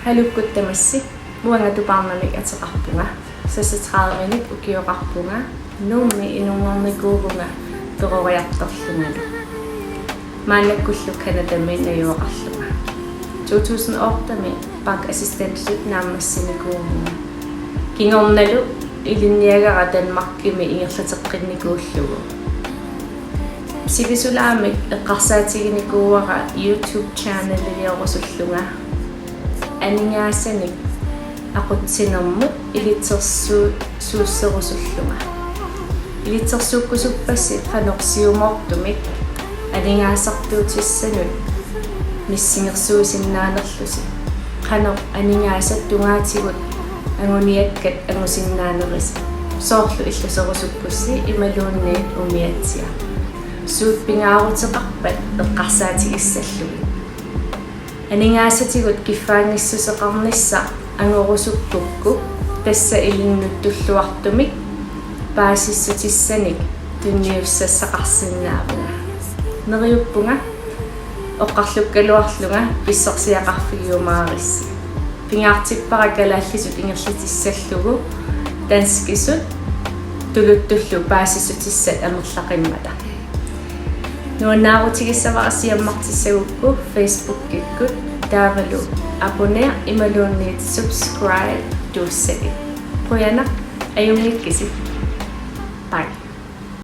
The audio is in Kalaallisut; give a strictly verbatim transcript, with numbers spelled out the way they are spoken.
Haluukkut tamassi, uanga Tupaarnamik ateqarpunga, seksogtredivenik ukioqarpunga, Nuummi inunngornikuuvunga peroriartorlungalu. Maannakkullu Canadami najugaqarlunga. To tusind ottemi bankassistentitut naammassinikuuvunga. Kingornalu ilinniagara Danmarkimi ingerlateqqinnikuullugu. Sivisulaamik eqqarsaatiginikuuara YouTube channeliliorusullunga. Aningaasanik aqutsinermut ilitsersuusserusullunga. Ilitsersuukkusuppassi qanoq siumoortumik aningaasartuutissanut missingersuisinnaanerlusi. Qanoq aningaasat tungaatigut anguniakkat angusinnaanerisi. Soorlu illuserusukkussi imaluunniit umiatsiaq. Suut pingaaruteqarpat eqqarsaatigissallugit. Aningaasatigut kiffaanngissuseqarnissaq angorusukkukku tassa ilinnut tulluartumik paasissutissanik tunniussassaqarsinnaavunga. Neriuppunga oqarlukkaluarlunga pissarsiaqarfigiumaarissi. Pingaartippara kalaallisut ingerlatissallugu danskisut tuluttullu paasissutissat amerlaqimmata. Nuannaarutigissavara siammartissagukku Facebookikkut taavalu abonner imaluunniit subscribe tuussagit. Qujanaq ajunngikkisi.